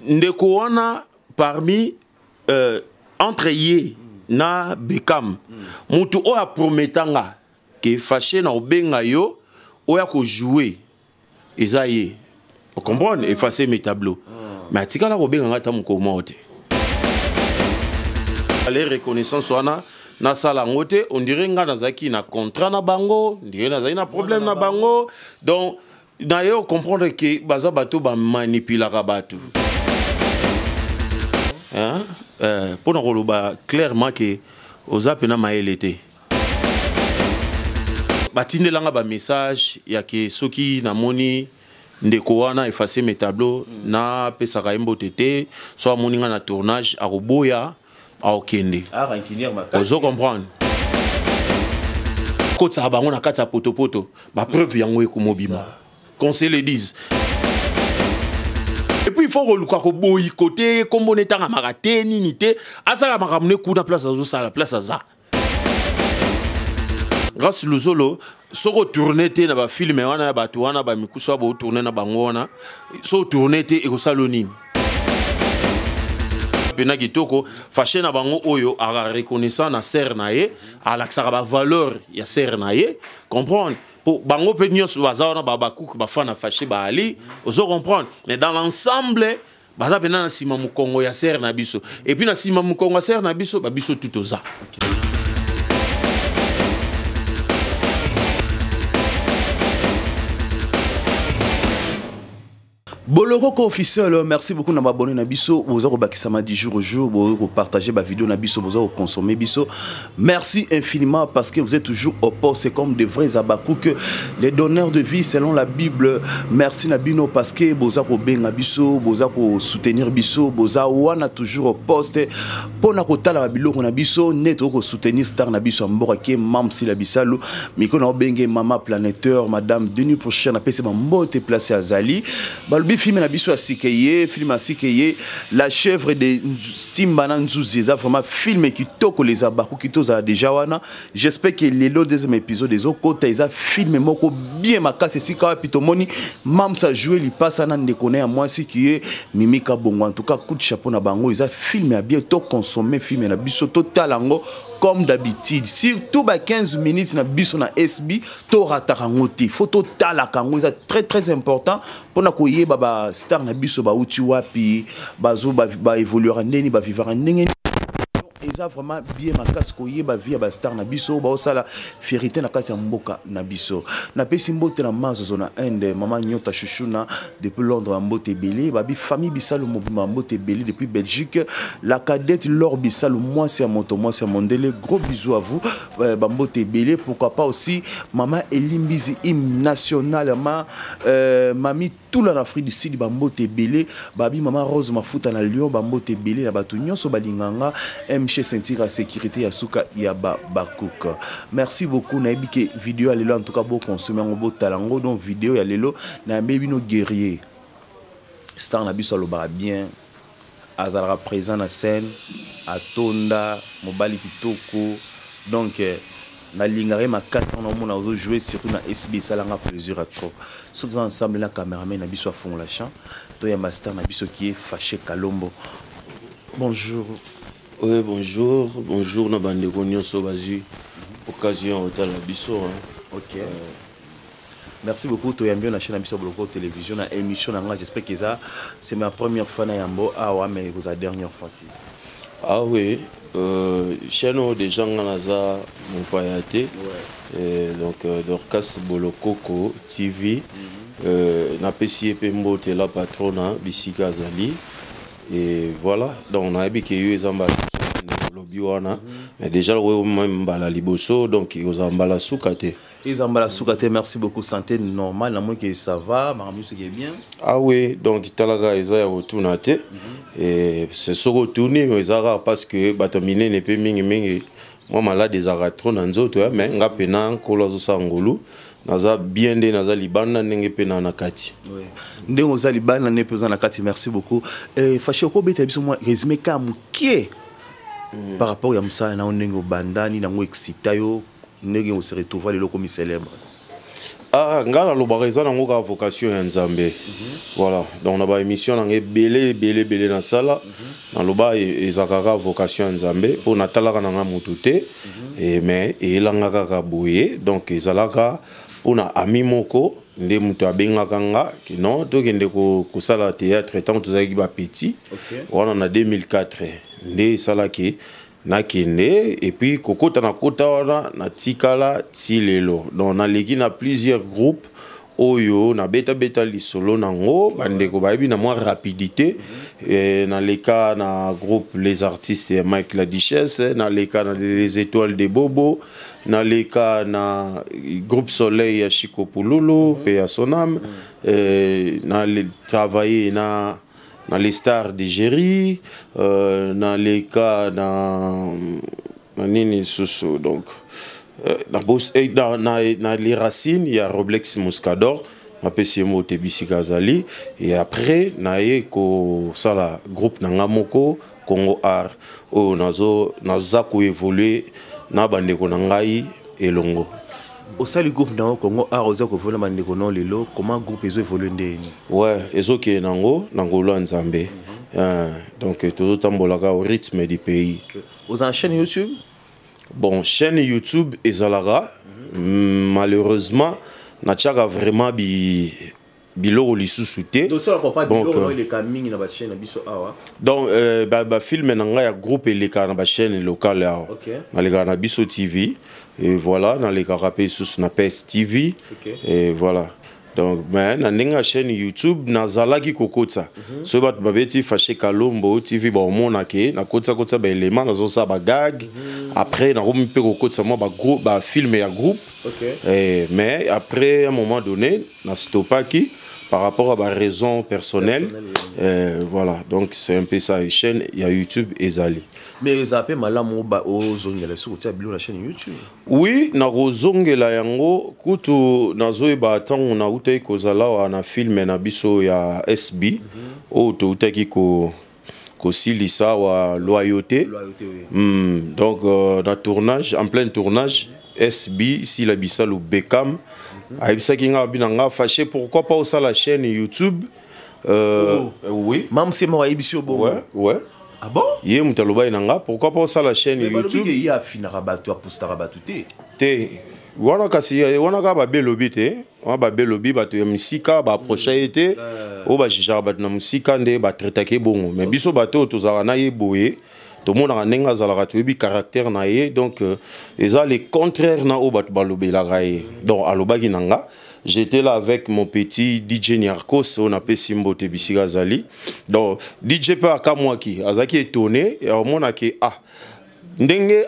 Ndeko wana parmi entre ye na Beckham, mutu oyo aprometanga ke Faché na obenga yo oyo akojouer eza ye. Ocomprendre, effacer mes tableaux. Mais atikala kobenga nga ata mokolo moko te. Ale reconnaissance wana nasala yango te, on dirait nga nazalaki na contrat na bango, on dirait nazalaki na problème na bango. Donc na ye comprendre ke baza bato bamanipulaka bato. Hein? Mpona koloba clairement ke oza mpena mayele te. Batindelanga bamessage ya ke soki namoni ndeko wana effacer mes tableaux, napesaka ye mbote te, so amoni nga na tournage akoboya, aokende. Ah, rancunière makasi. Ozo comprendre, kotisaka bango na kati ya potopoto, bapreuve yango ekomobima, qu'on se le dise. Et puis il faut koluka koboyi kote kombo netangamaka te nini te, asala makambo ne kuna place azosala, place aza. Grâce Luzolo, soki otourne te na bafilme wana ya bato wana, bamikusu ya botourne na bango wana, so otourne te ekosala nini? Mpena kitoko Faché na bango oyo aka reconnaissant na sere na ye, alakisaka bavaleur ya sere na ye, comprendre, po bango mpe nyonso baza wana, babakuku bafana Faché baali, ozo comprendre. Mais dans l'ensemble baza mpena na nsima mokongo ya sere na biso, et puis na nsima mokongo ya sere na biso, babiso tu toza. Bolokoko officiel, merci beaucoup na abonné na biso, boza kobakisama du jour au jour, boza partager ba vidéo na biso, boza consommer biso. Merci infiniment parce que vous êtes toujours au poste, c'est comme de vrais abakouk, les donneurs de vie selon la Bible. Merci na bino parce que boza kobenga biso, boza ko soutenir biso, boza wana toujours au poste pona kotala ba biloko na biso, net ko soutenir star na biso mboka ke Mam Sila Bisalu, miko na obenge mama planéteur madame Denis prochaine na pese ba mbote place azali. Balobi film na biso asikeye, film asikeye La chèvre de Simba na Nzuzi, eza vraiment film kitoko, les abaku kito za déjà wana. J'espère que lelo deuxième épisode ezokota, eza film moko bien makasi esika wapi tomoni Mamsa jouer lipasa na ndeko na ya mwasi qui est Mimi Kabongo. En tout cas coup de chapeau na bango, eza film ya bien, to consommer film na biso totala yango comme d'habitude, surtout ba 15 minutes na biso na SB to rataka yango te, faut totalaka yango, eza très très important mpona koyeba ba star na biso bauti wapi, bazo ba évoluera ndeni, ba vivra ndenge. Eza vraiment bien makasi koyeba vie ya ba star na biso baosala fierté na kati ya mboka na biso. Napesi mbote na Mazozo na Inde, mama Nyota Chuchuna depuis Londres, ya mbote ebele, babi famille Bisalu mobimba, mbote ebele depuis Belgique, la cadette Laure Bisalu, mwasi ya moto, mwasi ya mondele, gros bisous à vous, bambote ebele. Pourquoi pas aussi mama Elimbizi, hymne national, ma mami Tula na Afrique du Sud, bambote ebele, babi mama Rose Mafuta na Lyon, bambote ebele na bato nyonso balinganga MC ceinture ya sécurité ya suka ya ba bakouk. Merci beaucoup, nayebi ke vidéo ya lelo en tout cas bo consommer yango, botala yango. Donc vidéo ya lelo nayambi bino guerrier star na biso, alobaka bien, azalaka présent na scène, atonda mobali kitoko. Donc nalingaka ye makasi ntango naomona ozojouer surtout na SB, esalanga plaisir ya trop. So toza ensemble na cameraman na biso afongola champ, toyamba star na biso qui est Faché Kalombo. Bonjour. Oui, bonjour, bonjour na bandeko nyonso bazwi occasion otala biso, hein. Ok. Merci beaucoup, toyambi na chaîne na biso Boloko Télévision na émission na nga. J'espère que ça c'est ma première fois na yambo awa, mais vous la dernière fois. Ah oui, chaîne oyo déjà nga naza mopaya te. Donc Dorcas Bolokoko TV, napesi ye mpe mbote la patrona bisika azali. Et voilà, donc nayebi ke yo eza mbala lobi wana, mais déjà oyo mbala liboso, donc ozala mbala suka te. Eza mbala suka te, merci beaucoup. Santé normale, namoni ke ça va, makambo nyonso ke bien. Ah oui, donc talaka eza ya kotuna te. C'est soki otuni eza kaka parce que bato minene mpe mingimingi mwa malade ezalaka trop na nzoto, mais nga mpena nkolo azosala ngolu, naza bien nde naza libanda ndenge mpe na kati. Ndenge oza libanda nde mpe oza na kati. Merci beaucoup. Faché, okobeta biso mwa résumé ka mokie par rapport ya mosala na yo, ndenge obandani nango, excita yo, ndenge ose retrouva lelo okomi célèbre. Ah, nga nalobaka eza nango kaka vocation ya Nzambe. Voilà, donc na baémission nanga ebele ebele ebele nasala, naloba ezalaka kaka vocation ya Nzambe, mpo natalaka nanga motu te. Mais eyelanga kaka boye. Donc ezalaka mpona ami moko nde moto abengaka nga ke non, tokende kosala théâtre ntango tozalaki bapetit. Wana na 2004 nde esalaki nakende, et puis kokota na kota wana, natikala ti lelo. Donc naleki na plusieurs groupes oyo nabetabeta lisolo nango, bandeko bayebi na mwa rapidité. Naleka na groupe Les Artistes ya Mike La Duchesse, naleka na Les Étoiles de Bobo, naleka na groupe Soleil ya Chico Pululu, mpe ya Sonam. Na travaillé na Les Stars de Géry, naleka na nini lisusu, donc na Les Racines ya Roblex Muscador, napesi ye mbote bisika azali. Et après naye kosala groupe na nga moko, Congo Art, oyo naza koévolue na bandeko na ngai elongo. Osali groupe na yo Congo Art, oza koévolue na bandeko na yo lelo. Comment groupe ezoévolue ndeni? Ouais, ezokende nango na ngolu ya Nzambe. Donc tozotambolaka au rythme du pays. Oza na chaîne YouTube? Bon, chaîne YouTube ezalaka, malheureusement natiaka vraiment biloko lisusu te. Donc eleka mingi na bachaîne na biso awa? Donc bafilme na ngai ya groupe elekaka na bachaîne locale awa. Nalekaka na Biso TV et voilà, nalekaka mpe lisusu na PS TV. Et voilà, donc mais na ndenge ya chaîne YouTube nazalaki kokotisa, soki bato babeti Fache Kalombo TV, baomonake nakotisakotisa baélément, nazosala bagag. Après nakomi mpe kokotisa mwa bafilme ya groupe. Mais après un moment donné nastopaki par rapport à ma raison personnelle. Voilà, donc c'est un peu ça, chaîne ya YouTube ezali. Mais eza mpe malamu ozongela soki otia bilo na chaîne YouTube. Oui, nakozongela yango. Kutu nazoyeba ntango nautaki kozala awa na filme na biso ya SB oyo toutaki kosilisa awa, Loyauté. Loyauté, oui. Donc na tournage, en plein tournage, SB Sila Bisalu Bekam ayebisaki nga, abi na nga: "Fâché, pourquoi pas osala chaîne YouTube?" Oh. Oui. Mamse moko ayebisi yo bongo? Ouais. Ah bon? Ye moto alobaki na nga: "Pourquoi pas osala chaîne Mais balobi YouTube?" ke ye afinaka bato, apostaka bato te. Te, wana kasi wana kaka babelobi te, wana babelobi bato ya misika baapprocha ye te, oyo bajugeaka bato na mosika nde batraitaki ye bongo. Mais biso bato oyo tozalaka na ye boye, tomonaka ndenge azalaka, toyebi caractère na ye. Donc eza le contraire na oyo bato balobelaka ye. Donc alobaki na nga, j'étais là avec mon petit DJ Niarkos, oyo napesi mbote bisika azali. Donc DJ mpe akamwaki, azalaki étonné, amonaki ah ndenge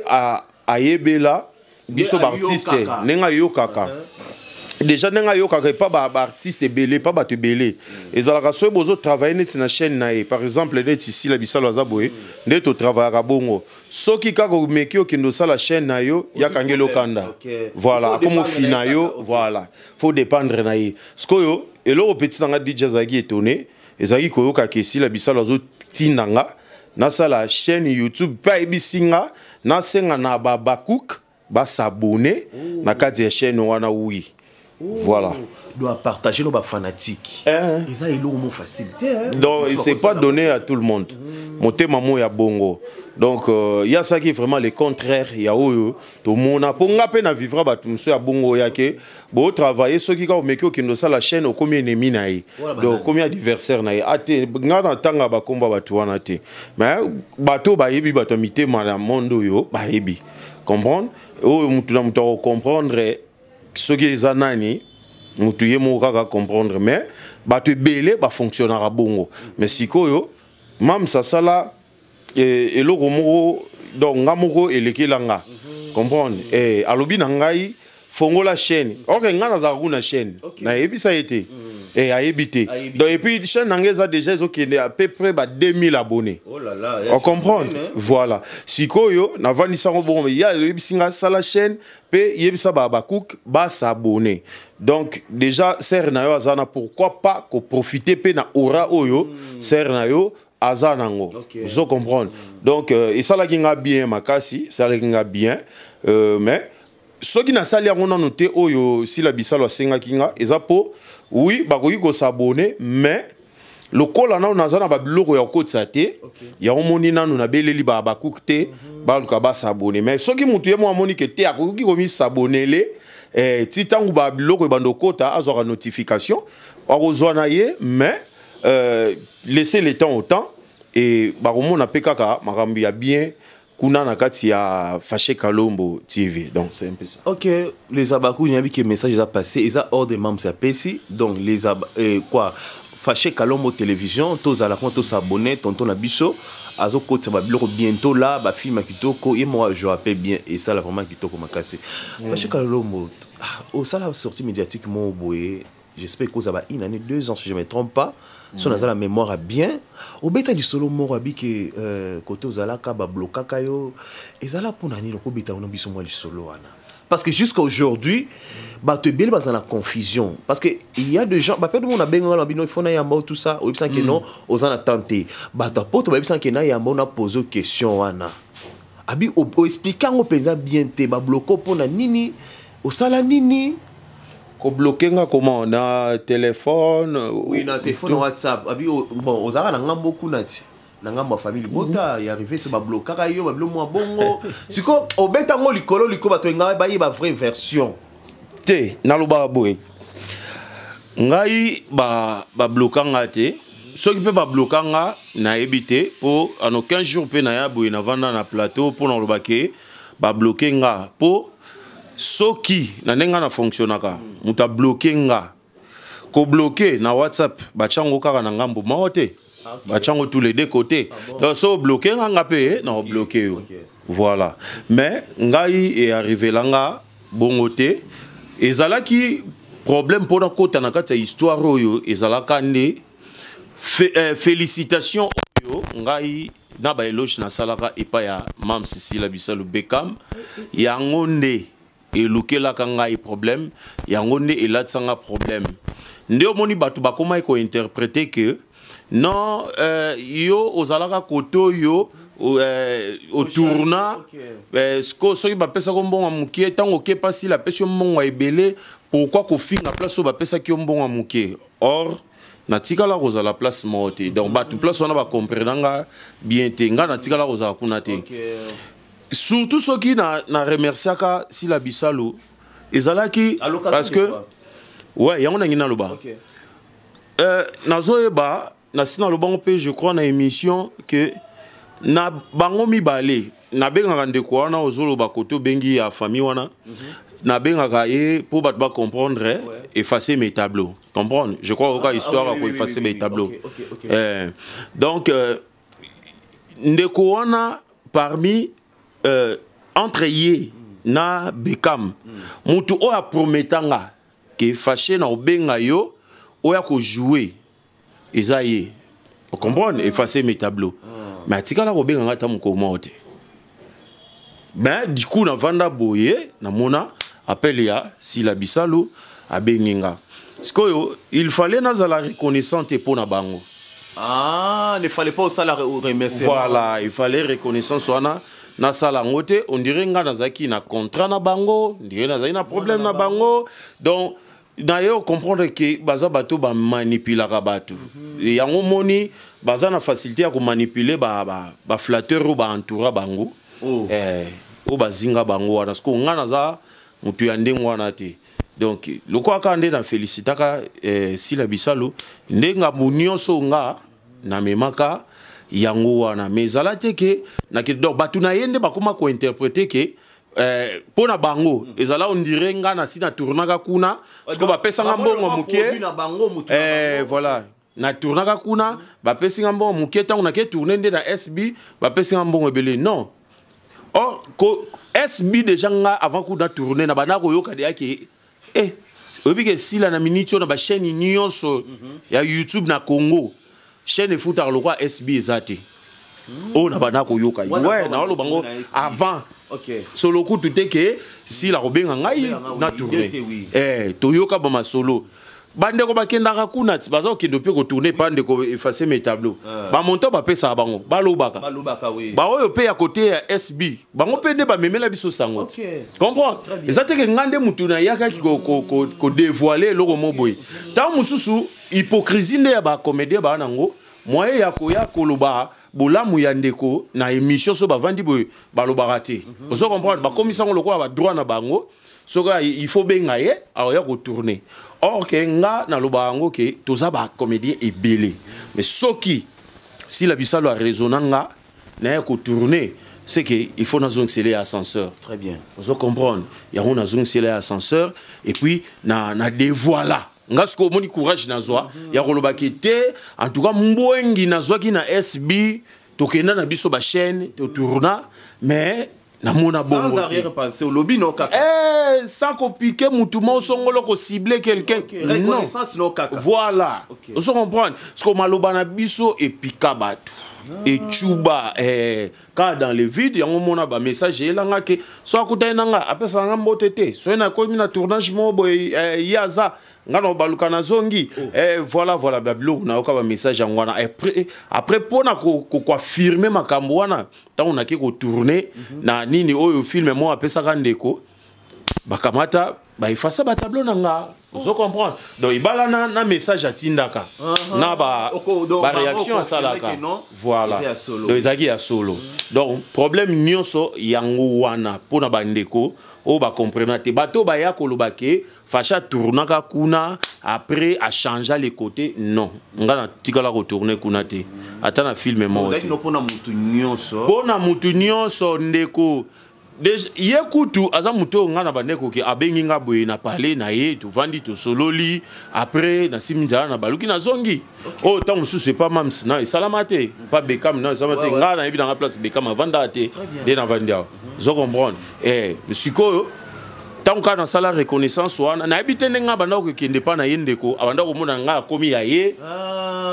ayebela biso baartiste. Ayokaka. Ndenge ayokaka déjà, ndenge ayokaka epa baartiste ebele, epa bato ebele ezalaka soki bozotravaille neti na chaîne na ye, par exemple neti Sila Bisalo aza boye, nde totravaillaka bongo. Soki kaka omeki okende osala chaîne na yo, yakangeli okanda. Voilà. Il faut Akoma ofina dépendre na ye yo. kaka, ok. Voilà, faut dépendre na ye. Sikoyo eloko petit na nga DJ azalaki étonné, ezalaki koyoka ke Esila Bisalo azotinda nga nasala chaîne YouTube, mpe ayebisi nga nasenga na babacook bas'abonner na kati ya chaîne wana. Oui, voilà. Doit partager nos bafanatiques. Eza eloko mo facilité, hein? Donc c'est pas donné à tout le monde motema mo ya bongo. Donc ya saki vraiment le contraire ya oyo tomona, mpo nga mpe na vivra bato mosusu ya bongo oyo yake botravaille, soki kaka omeki okende osala chaîne, okomi ennemi na ye. Wana Donc banani? Okomi adversaire na ye. Ate nga na ntanga bakomba bato wana te, mais bato bayebi, bato ya mitema na monde oyo bayebi comprendre oyo mutu na mutu akocomprendre soki eza nani, mutu ye moko kaka comprendre. Mais bato ebele bafonctionnaka bongo. Mais sikoyo Mams asala eloko moko, donc nga moko elekela nga comprendre. Alobi na ngai: "Fongola chaîne." Ok, nga nazalaka kuna chaîne, nayebisa ye te. Ayebi te. Ayebi. Donc et puis chaîne na ngai eza déjà, ezokende à peu près ba 2000 abonnés. Oh là là. On comprendre. Voilà, sikoyo navandisa yango bongo, ye ayebisi nga: "Sala chaîne mpe yebisa bacook bas'abonner." Donc déjà sere na yo aza na, pourquoi pas koprofite mpe na aura oyo sere na yo aza nango. Ozo comprendre? Donc esalaki nga bien makasi, esalaki nga bien, mais Soki nasali yango nano te, oyo Sila Bisalo asengaki nga, eza mpo oui, bakoki kos'abonner, mais lokola nano naza na babiloko ya kokotisa te, yango moni nano nabeleli bakuke te. Baluka bas'abonner, mais soki motu ye mo amoni ke te, akoki komis'abonner ti ntango babiloko ebanda okota, azwaka notification, akozwa na ye. Mais laisser le temps au temps et bakomona mpe kaka makambo ya bien kuna na kati ya Faché Kalombo TV. Donc c'est un peu ça. Ok, les abaku, il y a que message a passé, ils a ordre membres apesi. Donc les ab quoi, Faché Kalombo Télévision, tous à la compte, tous s'abonner, tonton na biso azo kota ba biloko bientôt là, ba film kitoko et moi je rappelle bien et ça là vraiment kitoko makasi. Faché Kalombo, ah, au ça la sortie médiatique mon boye, j'espère que ça va une année, 2 ans si je me trompe pas. So naza la mémoire bien, obeta lisolo moko abi ke kote ozalaka, bablokaka yo, ezala mpona nini? Okobeta wana biso mwa lisolo wana, parce que jusqu'à aujourd'hui bato ebele baza na confusion, parce que il y a des gens bapede mona abengaka na bino, ifo nayamba, tout ça, oyebisaki non, oza na temps te. Bato apoto bayebisaki nayamba, na pose question wana abi oexplique yango mpenza bien te. Babloko mpona nini? Osala nini? Kobloquer nga comment? Na téléphone? Oui, na téléphone, WhatsApp. Abi bon, ozalaka na ngambo kuna ti na ngambo ya famille bota ya arrivé, so bablokaka yo babilo mwa bongo. Siko obeta yango likolo likolo, bato enga bayeba vraie version. Te, nalobaka boye, ngai babloka nga te. Soki mpe babloka nga, nayebi te, mpo ano 15 jours mpe naya boye, navanda na plateau mpo naloba ke babloquer nga, mpo soki na ndenge nga na fonctionnaka, moto abloquer nga, kobloquer na WhatsApp, batyango kaka na ngambo moko te, batyango tous les deux côtés. Donc so obloquer nga, nga mpe na obloquer yo. Voilà. Mais ngai earrivela nga bongo te. Ezalaki problème mpona kota na kati ya histoire oyo, ezalaka nde félicitation oyo ngai na baéloge nasalaka epai ya Mam Sisila Bisalu Bekam. Yango nde elukelaka ngai problème, yango nde elatisanga problème. Nde omoni bato bakomaki kointerpréter ke non, yo ozalaka kote oyo otourna. Soki bapesaki mbongo ya moke, ntango oke mpasi, apesi yo mbongo ya ebele, pourquoi kofinga place oyo bapesaki yo mbongo ya moke? Or natikala kozala place moko te. Donc bato place wana bacomprena nga bien te. Nga natikala kozala kuna te. Surtout soki na remerciaka Sila Bisalu, ezalaki parce que ouais, yango nangi naloba. Nazoyeba nasi nalobango mpe, je crois, na émission ke na bango mibale nabengaka ndeko wana ozoloba kote obengi ya famille wana. Nabengaka ye mpo bato bacomprendre, effacer mes tableaux, comprendre, je crois oyoka histoire ya koeffacer mes tableaux. Donc ndeko wana, parmi entre ye na Bekam, mutu oyo aprometanga ke Faché na obenga yo oyo akojouer eza ye, ocomprendre, effacer mes tableaux. Mais atikala kobenga nga ata mokolo moko te. Mais du coup navanda boye, namona appel ya Sila Bisalu, abengi nga. Sikoyo il fallait nazala reconnaissant te mpo na bango. Ah, ne fallait pas osala remerciement. Voilà, il fallait reconnaissance wana nasala yango te. On dirait nga nazalaki na contrat na bango, on dirait nazalaki na problème na bango. Donc naye comprendre ke baza bato bamanipulaka bato. Yango moni baza na facilité ya komanipuler baflatteur oyo baentoura bango. Oyo bazinga bango wana. Siko nga naza moto ya ndenge wana te. Donc lokola kaka nde na félicitaka Sila Bisalu, nde ngambo nyonso nga namemaka yango wana. Mais ezala te ke donc bato na ye nde bakóma kointerpréter ke mpo na bango ezala on dirait nga na si natournaka kuna, siko bapesanga mbongo moke. Voilà, natournaka kuna, bapesi nga mbongo moke. Ntango nake tourne nde na SB, bapesi nga mbongo ebele. Non, or ko SB déjà, nga avant kuna tourne na banda koyoka deya ke oyebi ke esila na miniti oyo na bachaîne nyonso ya YouTube na Congo, chaîne efutaka lokwa SB eza te. Oyo na banda koyoka, ouais, naoloba ngo avant solo kutu te ke Sila kobenga ngai na tourne. Toyoka bamasolo. Bandeko bakendaka kuna ti baza kokende mpe kotourne pa ndeko efface mes tableau, bamonto bapesaka bango, balobaka. Balobaka, oui. Baoyo mpe ya kote ya SB, bango mpe nde bamemela biso sango ti. Comprendre, eza te ke nga nde mutu nayakaki kodévoile eloko mo boye. Ntango mosusu hypocrisie nde ya bacomédien baa nango, moyen ya koya koloba bolamu ya ndeko na émission, so bavandi boye balobaka te. Ozo comprendre, bakomisa yango lokola badroit na bango. Soki il faut benga ye, aoya kotourne. Or ke nga nalobaka yango ke toza bacomédien ebele, mais soki Sila Bisalo araisonna nga naye kotourne, c'est que il faut nazongisela ya ascenseur. Très bien. Ozo comprendre, yango nazongisela ya ascenseur et puis na dévoila. Nga sikoyo omoni courage nazwa ya kolobaki te. En tout cas, mbwengi nazwaki na SB, tokenda na biso bachaîne, totourna, mais namona sans bongo te. Arrière pensée, olobi no kaka. Eh, sans kopiquer mutu moko songolo, kocibler quelqu'un. Non. Reconnaissance no kaka. Voilà. Ozo comprendre, parce que maloba na biso epika bato, ecuba kaka dans le vide. Yango mona bamessage eyelanga ke so akutani na nga, apesaka nga mbote te. Soki nakomi na tournage moko boye, ye aza nga na baluka, nazongi. Voilà, voilà babiloko nayoka, bamessage yango wana. Après mpona koaffirme makambo wana, ntango nake kotourne na nini oyo, film moko apesaka ndeko, bakamata baefasa batableau na nga. Ozo comprendre, donc ebala na message atindaka na ba Donc, baréaction bango asalaka. confirme que non, Voilà. eza ya solo. Donc ezalaki ya solo. Donc problème nyonso yango wana mpona bandeko oyo bakomprena te. Bato baya koloba ke Facha atournaka kuna, après achangea les côtés. Non, nga natikala kotourne kuna te, ata na film moko ozalaki te. no mpona mutu nyonso. Mpo na mutu nyonso, ndeko. Ye kutu aza motu oyo ngai na bandeko ke abengi nga boye na pale na ye, tovandi, tosololi. Après nasimi nzala, na baluki, nazongi. Oyo ntango mosusu epa mams na esalama te, pa Bekam na esalama te. Ngai nayebi nanga place Bekam avandaka te, nde navandi awa. Ozo comprendre, sikoyo ntango kaka nasala reconnaissance wana, nayebi te ndenge abanda kokende mpa na ye. Ndeko abanda komona ngai akomi ya ye.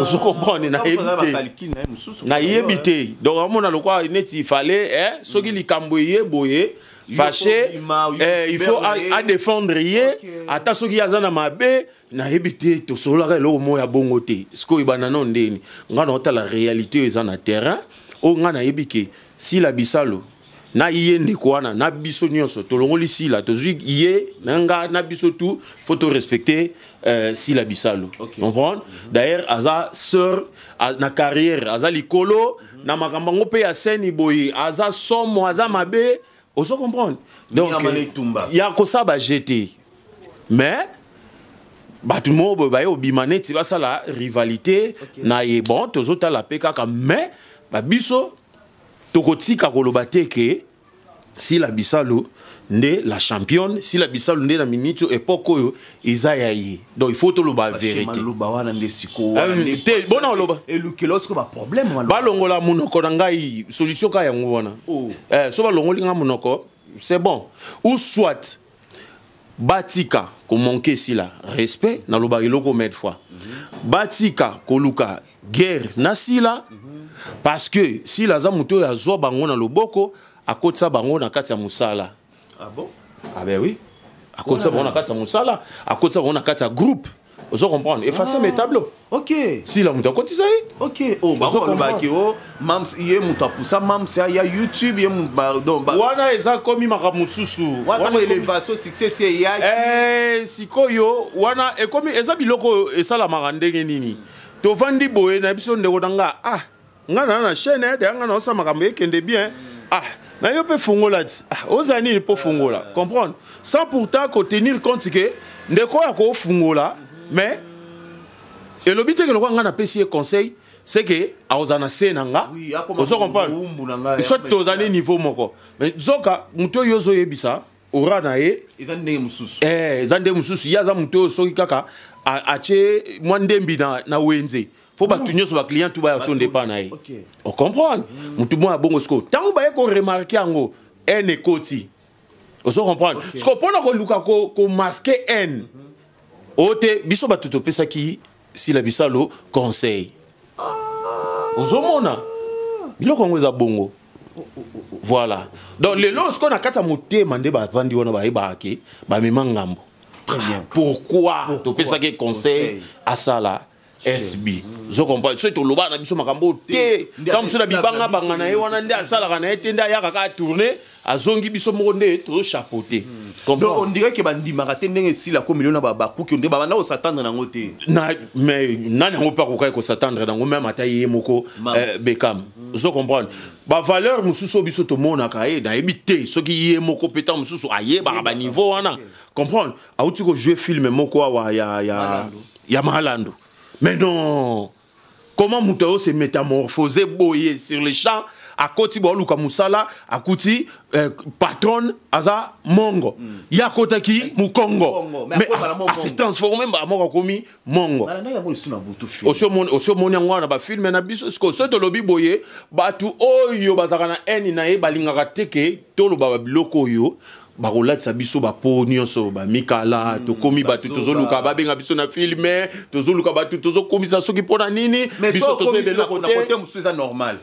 Ozo comprendre, nayebi te. Bakalkile na ye mosusu. Nayebi te. Donc amona lokwa neti fallait, soki likambo eye boye, Fâché, kobima, il faut na ye. a défendre ye. Ata soki aza na mabe, nayebi te. Tosololaka eloko moko ya bongo te. Sikoyo ebanda nano ndeni ngai naotala réalité oyo eza na terrain, oyo ngai nayebi ke Sila Bisalo na ye ndeko wana na biso nyonso tolongoli Sila, tozwi ye na nga na biso tout, faut to respecter Sila Bisalo. Comprendre, d'ailleurs aza sœur na carrière, aza likolo na makambo yango mpe ya scène boye, aza somo, aza mabe. Ozo comprendre, donc Nyama na etumba. Ya kosala bajete, mais bato moko boye baye obima neti basala rivalité na ye. Bon, tozotala mpe kaka, mais babiso tokotika koloba te ke Sila Bisalo nde la championne, Sila Bisalo nde na minute oyo, époque oyo eza ya ye. Donc il faut toloba vérité. Maloba wana nde sikoyo. Te, bona oloba. Elukela sikoyo baproblème wana. Balongola monoko na ngai, solution kaka yango wana. Oh. So balongoli nga monoko, c'est bon. Ou soit batika komanke Sila respect. Nalobaka eloko maintes fois, batika koluka guerre na Sila, parce que Sila aza moto oyo azwa bango na loboko, akotisa bango na kati ya mosala. Ah bon? Ah ben oui, akotisa bango na kati ya mosala, akotisa bango na kati ya groupe. Ozo comprendre, effacer mes tableaux. Sila moto akotisa ye. Ok, oh, bango Ozo balobaki o mams, ye moto apusa mams ya YouTube, ye donc Wana eza komi makambo mosusu. Wana ntango Wana élévation succès si eyaki. Sikoyo wana ekomi eza biloko oyo esalamaka ndenge nini. Tovandi boye na biso, ndeko na nga, ah, nga na chaîne deya, nga naosala makambo ekende bien. Ah, na yo mpe fungola ti. Ah, ozala nini mpo fungola? Comprendre, sans pourtant kotenir compte ke ndeko oyo akofungola, mais elobi te ke lokola nga napesi ye conseil, c'est que akozala na se na nga. Oui, akoma Ozo comprendre, mowumbu na ngai, soit akoma tozali esclave. niveau moko, mais zoka moto oyo ozoyebisa ora na ye eza ndenge mosusu. Eza nde mosusu. Ye aza moto oyo soki kaka atie mwa ndembi na wenze, fo bato nyonso, baclient tu baya tonda epa na ye. Ocomprendre, motu moko ya bongo. Sikoyo ntango baye koremarke yango, haine ekoti. Ozo comprendre, sikoyo mpona koluka komasquer haine oyo te, biso bato topesaki Sila Bisalo conseil. Ozomona biloko yango eza bongo. Voilà, donc lelo sikoyo na kati ya motema nde bavandi wana, bayebaka ke bamema ngambo. Très bien. Pourquoi topesaki conseil asala SB? Zo comprendre, soki tolobaka na biso makambo te, ntango mosusu na bibangabanga na ye wana nde asalaka na ye te, nde ayaka kaka tourne, azongi, biso moko nde tozochapeauter. Donc on dirait que bandimaka te ndenge esila ko milio na bakuki nde babanda kos'attendre nango te. Na mais nani yango mpe akokaki kos'attendre nango? Même ata ye moko Bekam, ozo comprendre, bavaleur mosusu oyo biso tomonaka ye, nayebi te soki ye moko mpe ntango mosusu ayebaka baniveau wana. Comprendre, auti kojouer film moko awa ya Malando. Mais non, comment moto oyo se métamorphose boye sur le champ? Akoti, baoluka mosala, akuti patronne aza mongo. Ye akotaki mokongo, mais ase transforme mbala moko, akomi mongo. Osi omoni yango wana bafilm na biso. Siko soki tolobi boye, bato oyo bazalaka na haine na ye, balingaka te ke toloba babiloko oyo, bakolatisa biso bapo nyonso bamikala. Tokomi bato tozoluka babenga biso na film, tozoluka bato tozokomisa soki mpona nini. Biso tozoyeba eloko te. Mosusu eza normal.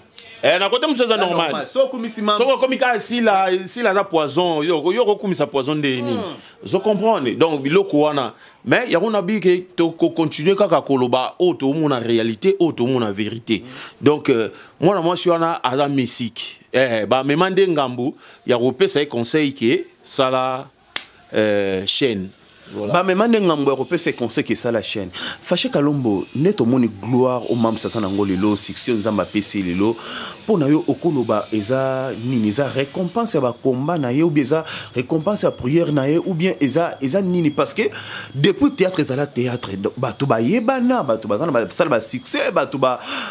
Na côté mosusu eza normal. Soki okomi kaka Sila, Sila aza poison, yo kokumisa poison nde nini? Ozo comprendre? Donc biloko wana, mais yango nabi ke tokocontinue kaka koloba oyo toomona réalité, oyo toomona vérité. Donc mwana mwasi wana aza mystique, bamema nde ngambu ya kopesa ye conseil ke sala chaîne. Voilà. Bamema nde ngambo ya kopesa conseil ke esala chaîne. Fache Kalombo, nde tomoni gloire omamisa aza nango lelo, succès oyo Nzambe apesi lelo, mpo na yo okoloba eza nini? Eza récompense ya bakomba na ye, ou bien eza récompense ya prière na ye, ou bien eza nini? Parce que depuis théâtre ezala théâtre, bato bayebana, bato baza na basala basuccès, bato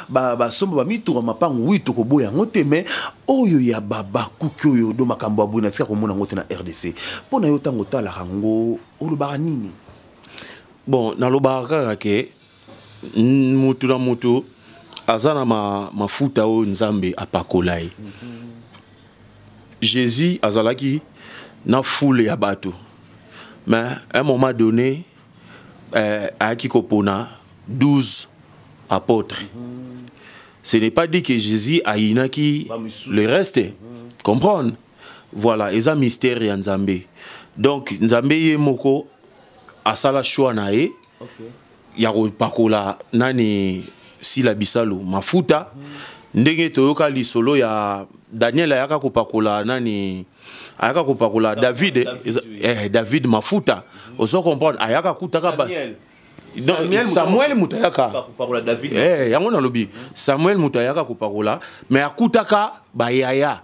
basomba bamituka, mapango, wi tokoboya yango te. Mais oyo ya babakuki oyo do makambo ya boye, natika komona yango te na RDC. Mpo na yo, ntango otalaka yango, olobaka nini? Bon, nalobaka kaka ke mutu na mutu aza na mafuta oyo Nzambe apakola ye. Jésus azalaki na foule ya bato, mais à un moment donné ayaki kopona 12 apôtres. Ce n'est pas dit que Jésus ayinaki le reste. Comprendre, voilà, eza mystère ya Nzambe. Donc Nzambe ye moko asala choix na ye ya kopakola nani? Sila Bisalu mafuta. Ndenge toyoka lisolo ya Daniel, ayaka kopakola nani? Ayaka kopakola David, David mafuta. Ozo comprendre, ayaka kutaka ba Samuel moto ayaka, yango nalobi, Samuel moto ayaka kopakola, mais akutaka bayaya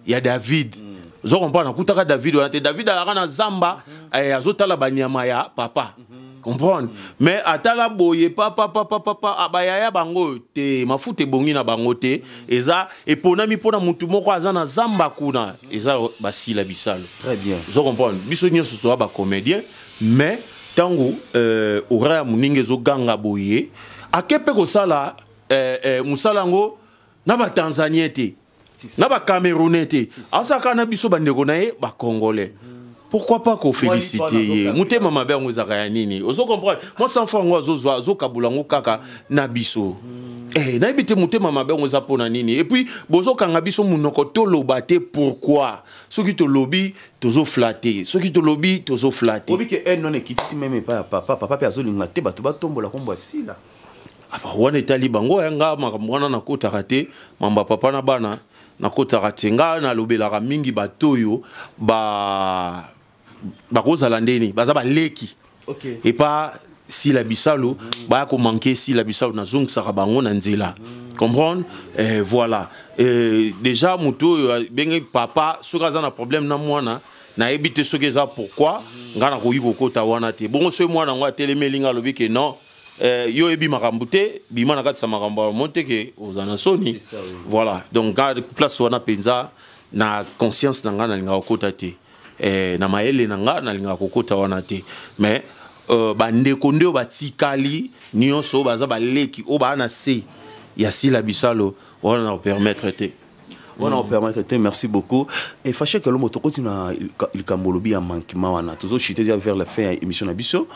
ya David. Ozo comprendre, akutaka David wana te. David ayaka na zamba, azotala banyama ya papa. Comprendre, mais atala boye, papa, papa, papa, bayaya bango te, mafuta ebongi na bango te, eza eponami mpona mutu moko aza na zamba kuna, eza basila Bisalo. Très bien. Ozo comprendre, biso nyonso toza bacomédien, mais ntango ora ya moninga ezoganga boye, ake mpe kosala mosala yango na batanzanien te, na bacamerounais te, asalaka na biso bandeko na ye bacongolais. Pourquoi pas koféliciter ye? Motema mabe yango ezalaka ya nini? Ozo comprendre, mwa 100 francs yango azozwa, azokabola yango kaka na biso. Nayebi te motema mabe yango eza mpona nini. Et puis bozokanga biso monoko, toloba te. Pourquoi? Soki tolobi, tozoflatter, soki tolobi, tozoflatter. Obi ke non, ekiti même epai ya papa, papa mpe azolinga te bato batombola kombo ya Sila. Wana etali bango ya nga, makambo wana nakotaka te. Mambo ya papa na bana nakotaka te. Nga nalobelaka mingi bato oyo ba bakozala ndeni, baza baleki epa Sila Bisalu, baya komanquer Sila Bisalu, nazongisaka bango na nzela. Comprendre, voilà. Déjà moto oyo abenge papa, soki aza na problème na mwana, nayebi te soki eza pourquoi ngai nakoki kokota wana te. Bongo soki mwana yango atelemeli nga, alobi ke non, yo oyebi makambo te, bima na kati ya makambo ya mo te, ke oza na soni. Voilà, donc nga place wana mpenza na conscience na ngai nalingaka kokota te, na mayele na nga nalingaka kokota wana te. Mais bandeko nde oyo batikali nyonso, oyo baza baleki, oyo baa na se ya Sila Bisalo wana, na kopermettre te. Wana opermettre te. Merci beaucoup. Et Fache Kalombo, tokoti na likambo olobi ya manquement wana, tozochite déjà vers la fin ya émission na biso.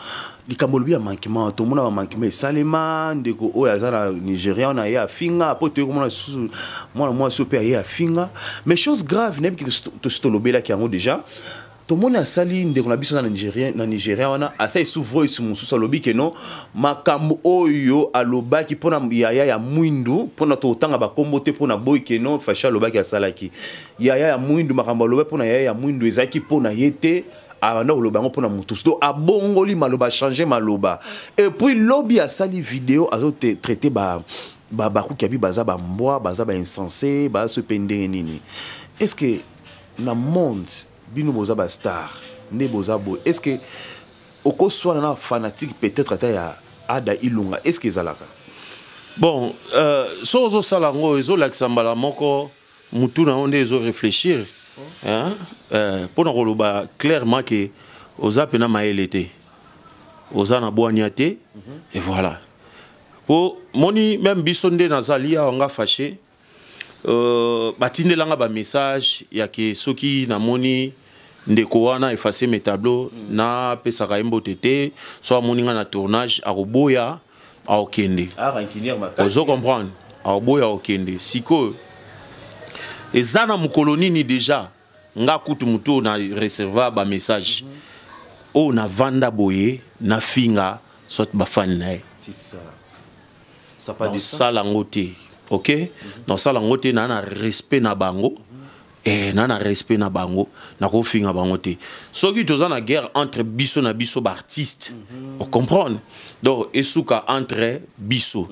Likambo olobi ya manquement, tomona bamanquement esalema. Ndeko oyo aza na Nigéria wana aye afinga, po toyei komona lisusu mwana mwasi oyo mpe aye afinga. Mais chose grave, nayebi ke tosi tolobelaki yango déjà. Tomoni asali ndeko na biso na Nigérien, na Nigéria wana, asali su voice mosusu, alobi ke non, makambo oyo alobaki mpona yaya ya mwindu, mpona totanga bakombo te, mpona boyi ke non, Fashi alobaki asalaki yaya ya mwindu, makambo alobaki mpona yaya ya mwindu ezalaki mpona ye te, abanda koloba yango mpona motu. Donc abongoli maloba, change maloba. Et puis lobi asali video, azotraite ba bakuki abi baza bambwa, baza bainsensé, baza mpe ndenge nini. Est ce que na monde bino boza bastar nde boza boye, est ce que okoswana na fanatique peut-être ata ya Ada Ilunga, est ce que ezalaka? Bon, so ozosala yango, ezolakisa mbala moko mutu na yo nde ezoréfléchir, hein? Mpona koloba clairement ke oza mpena mayele te, oza na bwania te. Et voilà, po moni même biso nde nazali awa, nga fâché, batindelanga bamessage ya ke soki namoni ndeko wana efface mes tableau, napesaka ye mbote te, so amoni nga na tournage akoboya, akokende. Ozo comprendre? Akoboya, akokende. Sikoyo eza na mokolo nini déjà nga kutu motu na recevoir bamessage oyo, navanda boye, nafinga soit bafani na ye, nasala yango te. Ok, nasala yango te, naa na respect na bango, naa na respect na bango, nakofinga bango te. Soki toza na guerre entre biso na biso baartiste, ocomprendre? Donc esuka entre biso.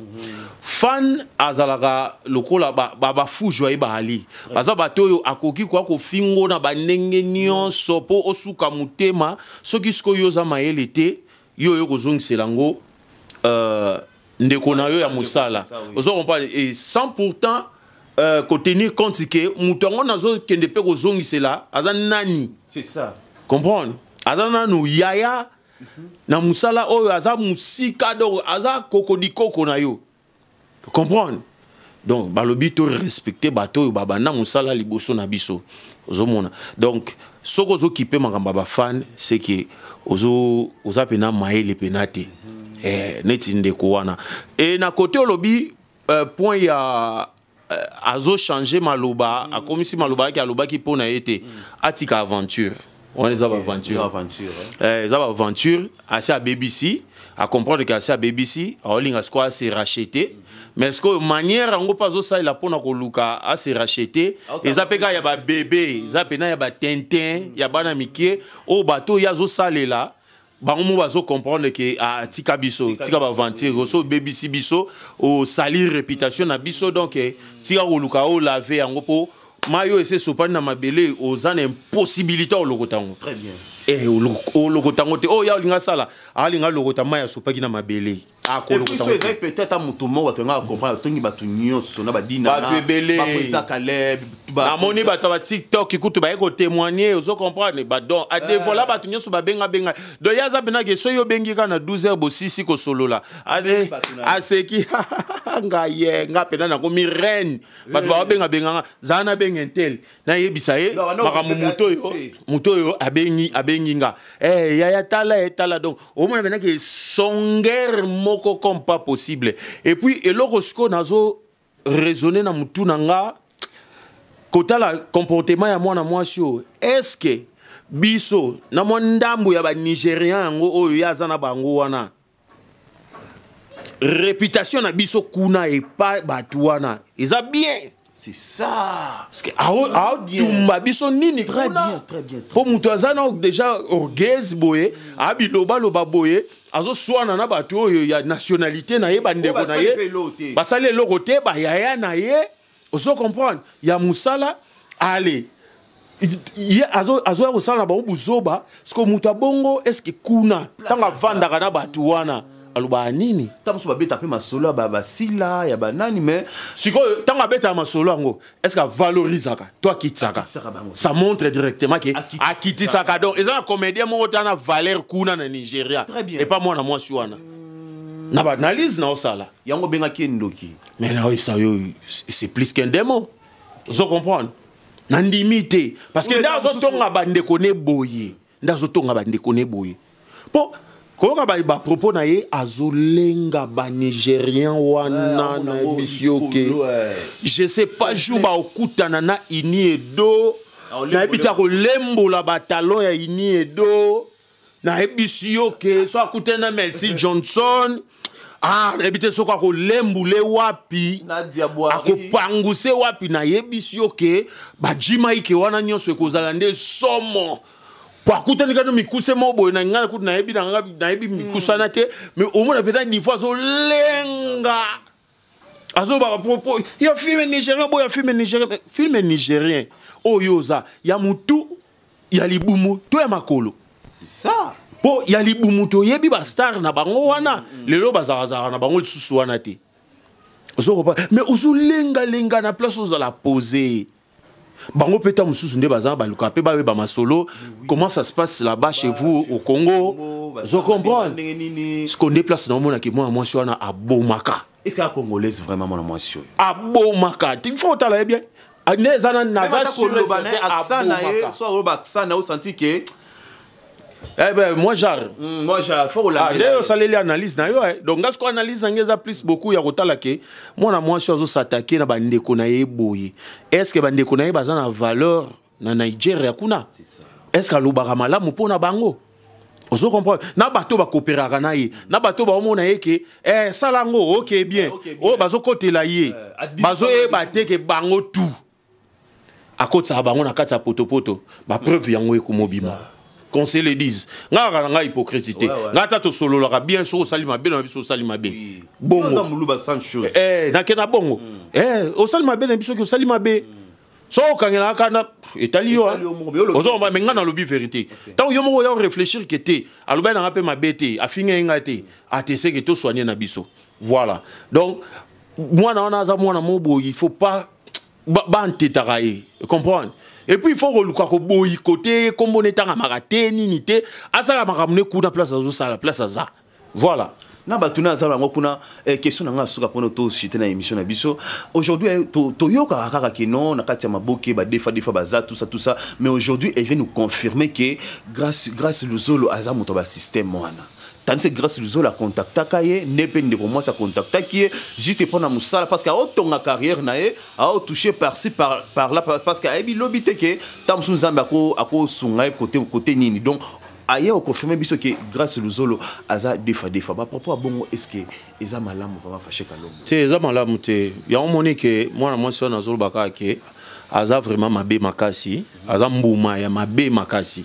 Fan azalaka lokola bafujo, ba, ba baali baza bato oyo akoki koya kofingo na bandenge nyonso mpo osuka motema. Soki sikoyo oza mayele te, yo oyo kozongisela yango ndeko na yo ya mosala, ozo comprendre? Et sans pourtant kotenir compte ke moto yango nazokende mpe kozongisela aza nani. C'est ça. Comprendre? Aza nanu yaya na mosala oyo, aza mosika, donc aza kokodikoko na yo, comprendre? Donc balobi to respecte bato oyo babanda mosala liboso na biso, ozomona? Donc soki ozokipe makambo ya bafan, c'est que oza mpena mayele mpena te. Neti ndeko wana e na kote olobi point ya azochange maloba, akomisi maloba yaki alobaki mpo na ye te. Atika aventure wana, eza baaventure, eza baaventure. Asi abebisi, acomprendre ke asi abebisi, aolinga sikoyo ase racheter. Mais sikoyo manière yango mpe azosalela mpona koluka ase racheter eza mpe kaka ya babebe, eza mpena ya batintin ya bana mike oyo bato oyo azosalela bango mo bazocomprendre ke atika biso, tika baaventure, so obebisi biso, osali réputation na biso. Donc tika koluka olave yango, mpo mai oyo esi esopani na mabele, oza na impossibilité olokota yango. Très bien. Olokota yango te. Oyo ya olinga asala, alinga alokota mai asopaki na mabele. Akolokota yango peut-être moto moko bato yanga comprendre, atongi bato nyonso na badina. Bato ebele. Baprésident Caleb. Namoni bato ya baTikTok kutu baye kotémoigne, ozo comprendre? Badon adevola bato nyonso babengabenga. Donc ye aza mpenake, soki obengi kaka na 12 heures, bosisi kosolola, aseki ngai ye nga mpena nakomi reine. Bato baobengabenganga, zala nabenga intel, nayebisa ye makambo moto oyo, moto oyo abengi, abengi nga, yaya tala ye tala. Donc omona mpenake songere moko comme pas possible. Et puis eloko sikoyo nazo raisonner na mutu na nga, kotala comportement ya mwana mwasi oyo, est ce que biso na mwa ndambo ya banigérien yango oyo ye aza na bango wana, réputation na biso kuna epa bato wana eza bien? C'est ça. Parce que aotumba biso nini? Très bien, très bien. Mpo moto aza na déjà orgueil boye, abilobaloba boye, azoswana na bato oyo ya nationalité na ye, bandeko na ye basali eloko te, bayaya na ye, ozo comprendre, ya mosala ale ye azoya kosala na bango buzoba. Siko moto abongo, est-ce kuna ntango avandaka na bato wana alobaka nini? Ntango mosusu babeta mpe masolo ya basila ya banani, mais Sikoyo ntango abetaka masolo yango, est ce que avalorisaka to akitisaka? Ça montre directement ke akitisaka. Donc eza na comédien moko te na valeur kuna na Nigeria epa mwana mwasi wana na baanalyse na osala. Yango obengaki ye ndoki. Mais naoyebisa yo, c'est plus qu'un démon, ozo comprendre? Nandimi te, parce que nde azotonga bandeko ne boye, nde azotonga bandeko ne boye, mpo koyoka bapropos na ye, azolenga banigérien wana na biso ke je sais pas jour baokutana na ini edo. Nayebi te, akolembola batalon ya Ini Edo. Nayebisi yo ke so akutani na Melcy Johnson, ah, nayebi te soki akolembule wapi, akopanguse wapi. Nayebisi yo ke bajimaike wana nyonso ekozala nde somo, po akutani kano mikuse moko boye na ngai kutu nayebi na ngai, nayebi mikuse wana te, mais omona mpenza niveau azolenga, azobaka propos ya film nigérien boya, film nigérien, film nigérien oyo oza ya mutu, ya libumu to ya makolo. C'est ça. Mpo ya libumu, toyebi bastar na bango wana, lelo bazalazalaka na bango lisusu wana te. Ozokopa, mais ozolengalenga na place ozala posé. Bango mpe ta mosusu nde baza baluka mpe bayeba masolo, comment ça se passe là-bas chez vous au Congo. Ozo comprendre siko nde place naomonaki mwana mwasi wana abomaka. Est-ce que congolaise vraiment, mwana mwasi oyo? Abomaka, il faut otala ye bien, nde eza na naza. Koloba na ye, accent na ye, so aloba accent na ye, osenti ke Eh ben, moi genre. Moi genre, faut ah, nde osaleli analyse na yo, eh. Donc nga sikoyo analyse na ngai eza plus beaucoup ya kotala ke mwana mwasi oyo azosatake na bandeko na ye boye, est ce que bandeko na ye baza na valeur na Nigeria kuna? Est ce que alobaka malamu mpo na bango? Ozo comprendre, na bato bakopéraka na ye, na bato baomona ye ke eh, sala yango, ok bien, oyo bazokotela ye, bazoyeba te ke bango tout akotisaka bango na kati ya potopoto. Bapreuve yango ekomobima, qu'on se le dise. Nga kaka na ngai hypocrite te. Nga ata tosololaka bien, soki osali mabe na biso, osali mabe bongo. Nake na bongo, osali mabe na biso, soki osali mabe, so okangelaka kanda, etali yo. Ozomba, me nga nalobi vérité. Ntango yo moko oya réfléchir ke te, alobaki nanga mpe mabe te, afinga ye ngai te, ateseke tosoigne na biso. Voilà, donc mwana wana aza mwana mo boye, il faut pas bantetaka ye, comprendre. Et puis il faut koluka koboyi kote kombo netangamaka te, nini te, asala makambo ne kuna place azosala, place aza, voilà. Na bato na aza yango kuna. Question na nga asuka mpona toshite na émission na biso aujourd'hui, toyokaka kaka ke non, na kati ya maboke badefa defa baza, tout ça, tout ça, mais aujourd'hui elle vient nous confirmer que Grâce Luzolo aza moto ya basystème wana, tandis que Grâce Luzolo acontactaka ye nde mpe ndeko mwasi acontactaki ye juste mpo na mosala, parce que aotonga carrière na ye, aotouche par-ci par là, parce que ayebi lobi te ke ntango mosusu Nzambe akosunga ye côté nini. Donc aye oconfirme biso ke Grâce Luzolo aza defa defa. Bapropos ya bongo, est ce que eza malamu vraiment, Fache Kalombo? Te, eza malamu te. Yango moni ke mwana mwasi wana azoloba kaka ke aza vraiment mabe makasi, aza mbuma ya mabe makasi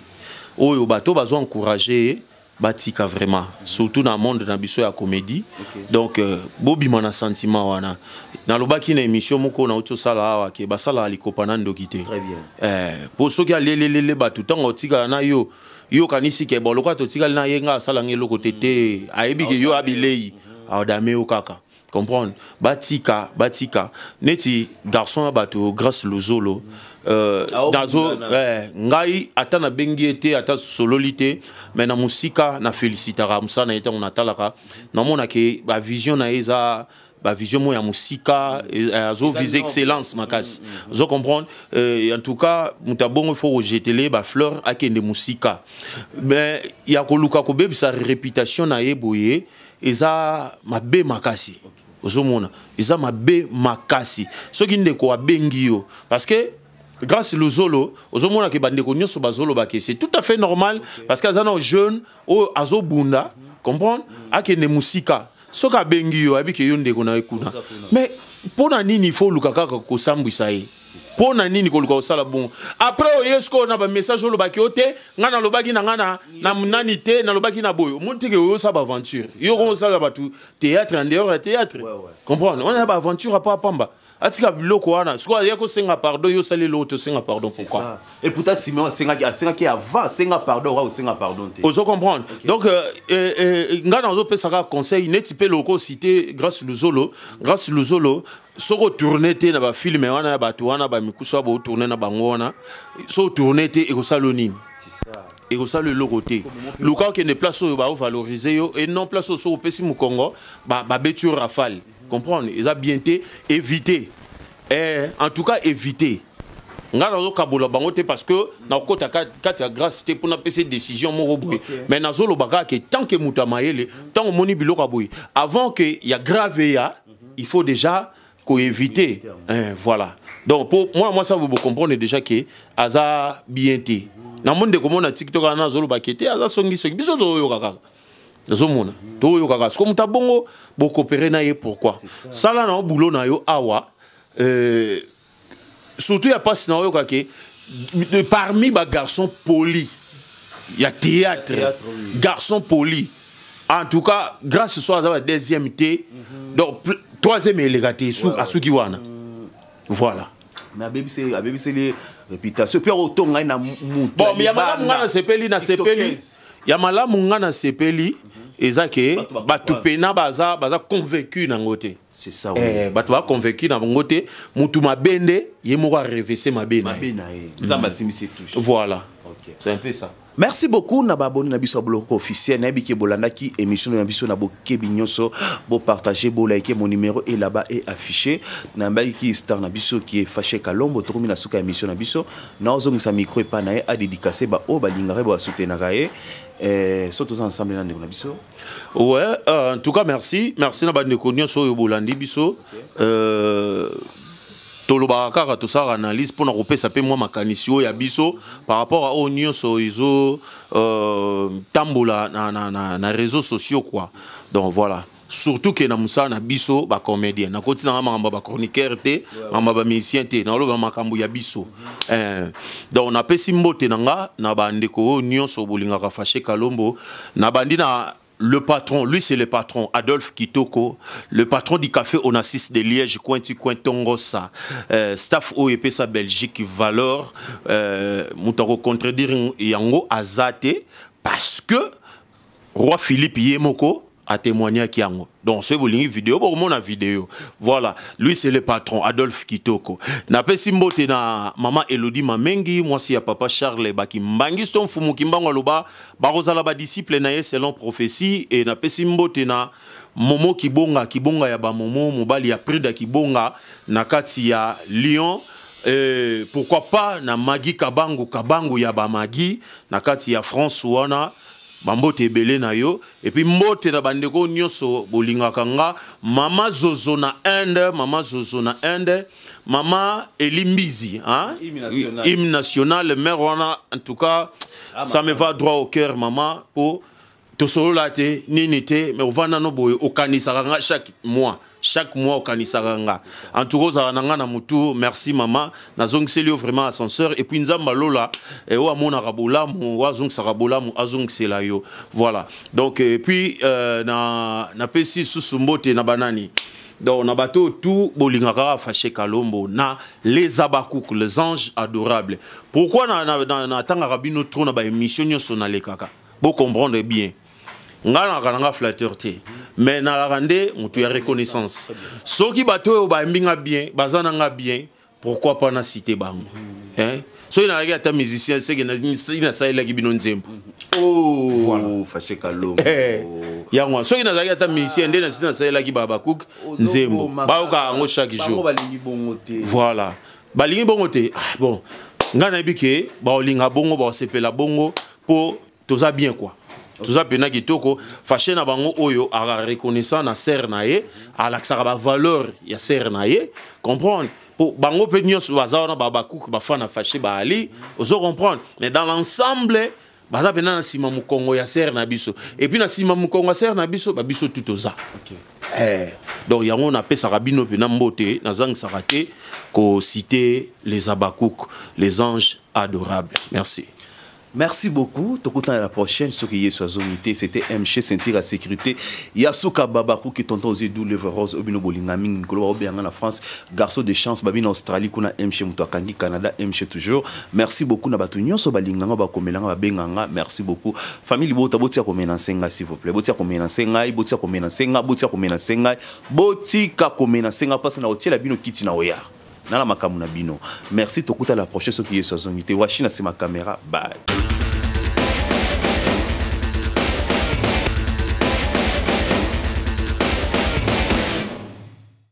oyo bato bazo encourage ye batika vraiment, surtout na monde na biso ya comédie. Donc bobima na sentiment wana. Nalobaki na émission moko nauti osala awa ke basalaka likopa na ndoki te. Po soki alelelele bato, ntango otikala na yo, yokanisi ke bon, lokola totikali na ye, nga asalanga eloko te te, ayebi ke yo abilei aodame yo kaka. Comprendre, batika, batika neti garçon ya bato Grâce Luzolo. Nazo ngai ata nabengi ye te, ata sololi te, mais na mosika na félicitaka mosala na ye. Ntango natalaka, namonake bavision na ye eza bavision moko ya mosika, azovise excellence makasi. Ozo comprendre, en tout cas moto abongo, il faut kojetele bafleur, akende mosika. Mais ya koluka kobebisa réputation na ye boye, eza mabe makasi. Ozomona, eza mabe makasi. Soki ndeko abengi yo, parce que Grâce Luzolo, ozomona ke bandeko nyonso bazoloba ke c'est tout à fait normal, parce que aza na jeune oyo azobunda, comprendre, akende mosika. Soki abengi yo, ayebi ke yo ndeko na ye kuna, mais mpo na nini il faut oluka kaka kosambwisa ye? Mpo na nini koluka kosala bongo? Après oye sikoyo na bamessage, olobaki yo te, ngai nalobaki na ngai na nani te, nalobaki na boye. Omoni teke oyo osala baaventure, yo kosala bato théâtre en dehors ya théâtre. Comprendre, wana ya baaventure apa pamba. Atika biloko wana. Sikoyo aye kosenga pardon, yo osali eloko te, osenga pardon pourquoi? Et pourtant Simeon asengaki, asengaki avant, asenga pardon, oka osenga pardon te. Ozo comprendre, donc ngai nazopesaka conseil neti mpe loko ocité Grâce Luzolo. Grâce Luzolo, soki otourne te na bafilme wana ya bato wana, bamikusu ya botourne na bango wana, soki otourne te, ekosala nini? Ekosala eloko te. Luka okende place oyo baovalorize yo, et non place oyo soki opesi mokongo, babeti yo rafale. Comprendre, eza bien te, éviter, en tout cas éviter. Ngai nazokabola bango te, parce que nakokota kati ya Grâce te mpona apesa décision moko boye, mais nazoloba kaka ke tant que moto ya mayele, ntango omoni biloko ya boye, avant ke ya grave ya, il faut déjà koéviter, voilà. Donc pour moi, moi ça vous comprendre déjà que aza bien te. Na monde komona TikTok ana azoloba ke te aza songi songi, biso toyoka kaka, nazomona toyoka kaka. Siko moto abongo bokopere na ye, pourquoi? Sala na yo boulot na yo awa. Surtout ya mpasi na oyoka ke parmi bagarçon poli ya théâtre, théâtre, oui. Garçon poli, en tout cas grâce so aza ba deuxième te, donc troisième eleka te asuki wana, voilà. Mais abebiseli réputation mpe otonga ye na mutu. Bon, ya malamu nga nasepeli, nasepeli ya malamu nga nasepeli eza ke Bato bato pena baza convaincu nango te. C'est ça, oui. Eh, bato baconvaincu na bango te. Mutu mabe nde ye moko arevese mabe na mabe ye. Na ye, Nzambe asimbisi touche. Voilà. Ok. C'est un peu ça. Merci beaucoup na baabonnés na biso ya Boloko officiel. Nayebi ke bolandaki émission na biso na bokebi nyonso. Bopartage, bolike. Mon numéro est là-bas est affiché. Nayambaki star na biso qui est Fâché Kalombo. Tokomi na suka ya émission na biso. Naozongisa micro epa na ye, adédicace baoyo balingaka ye, basoutenaka ye. So toza ensemble na ndeko na biso. Ouais, en tout cas merci, merci na bandeko nyonso oyo bolandi biso. Tolobaka kaka, tosalaka analyse mpona kopesa mpe mwa makanisi oyo ya biso par rapport à oyo nyonso ezo tambola na réseaux sociaux quoi. Donc voilà, surtout ke na mosala na biso bacomédien, nakoti nanga makambo ya bachroniqueur te, makambo ya bamusicien te, naloba makambo ya biso. Donc napesi mbote na nga na bandeko oyo nyonso bolingaka Fâché Kalombo. Nabandi na le patron, lui c'est le patron, Adolphe Kitoko, le patron du café Onassis de Liège, Cointi Coin Tongosa, staff OEP sa Belgique, valeur, moto akocontredire yango aza te, parce que roi Philippe ye moko a témoigné yango. Donc soki bolingi vidéo, bokomona vidéo. Voilà, lui c'est le patron Adolphe Kitoko. Napesi mbote na mama Elodie Mamengi, mwasi ya papa Charles Bakimbangi Mfumu Kimbangu aloba bakozala badisciple na ye selon prophétie. E napesi mbote na Momo Kibonga, Kibonga ya bamomo, mobali ya Prida Kibonga na kati ya Lyon. Pourquoi pas na Magi Kabangu, Kabangu ya bamagi na kati ya France wana, bambote ebele na yo. Et puis mbote na bandeko nyonso bolingaka nga, mama Zozo na Inde, mama Zozo na Inde, mama Elimbizi, hein? Hymne national. Hymne national, mère wana, en tout cas Ah, ça me va droit au cœur, mama, po tosolola te nini te, mais ovanda no boye, okanisaka nga chaque mois, chaque mois okanisaka nga. En tout cas ozala na nga na motu. Merci mama, nazongiseli yo vraiment ascenseur. Et puis Nzambe alola oyo amonaka bolamu, oyo azongisaka bolamu, azongisela yo. Voilà, donc et puis na napesi susu mbote na banani, donc na bato tout bolingaka kaka Fâché Kalombo, na les Abakouk, les anges adorables. Pourquoi na natangaka bino trop na baémission nyonso nalekaka? Bocomprendre bien, nga nalaka nanga flatteur te, mais nalaka nde moto ya reconnaissance. Soki bato oyo bayembi nga bien, baza na nga bien, pourquoi pas na cité bango, hein? Soki nalaki ata musicien, seke nasalelaki bino nzembo. Oh, voilà. Fâché Kalombo. Eh, yango soki nazalaki ata musicien nde nasi nasalelaki Babakouk nzembo, bayokaka yango chaque Bango jour. Balingi bongo te. Voilà, balingi bongo te. Ah, bon, ngai nayebi ke baolinga bongo, baosepela bongo mpo toza bien quoi, toza mpena kitoko. Fâché na bango oyo aka reconnaissant na sere na ye, alakisaka bavaleur ya sere na ye, comprendre, po bango mpe nyonso baza wana, Babakuku, bafan na Fâché baali, ozo comprendre. Mais dans l'ensemble baza mpena na nsima mokongo ya sere na biso, et puis na nsima mokongo ya sere na biso, babiso tu toza. Eh, donc yango napesaka bino mpena mbote, nazangisaka te kociter les Abakouk, les anges adorables. Merci. Merci beaucoup. Tokutana à la prochaine. Ce qui est sur unité, c'était MC Ceinture à sécurité. Yasuka Babakou qui tonton Zedou Lève Rose Obino Bolinga Ming Nkolo Obianga na France. Garçon de chance Babine Australie kuna MC Mutakangi Canada MC toujours. Merci beaucoup na batu nyonso balinganga ba komelanga ba benganga. Merci beaucoup. Famille Bota, botia komena senga s'il vous plaît. Botia komena senga, botia komena senga, botia komena senga. Botika komena senga parce na otiela bino kiti na oya. Nala makambo na bino. Merci, tokuta la prochaine, soki Yesu azongi te. Washina c'est ma caméra. Bye.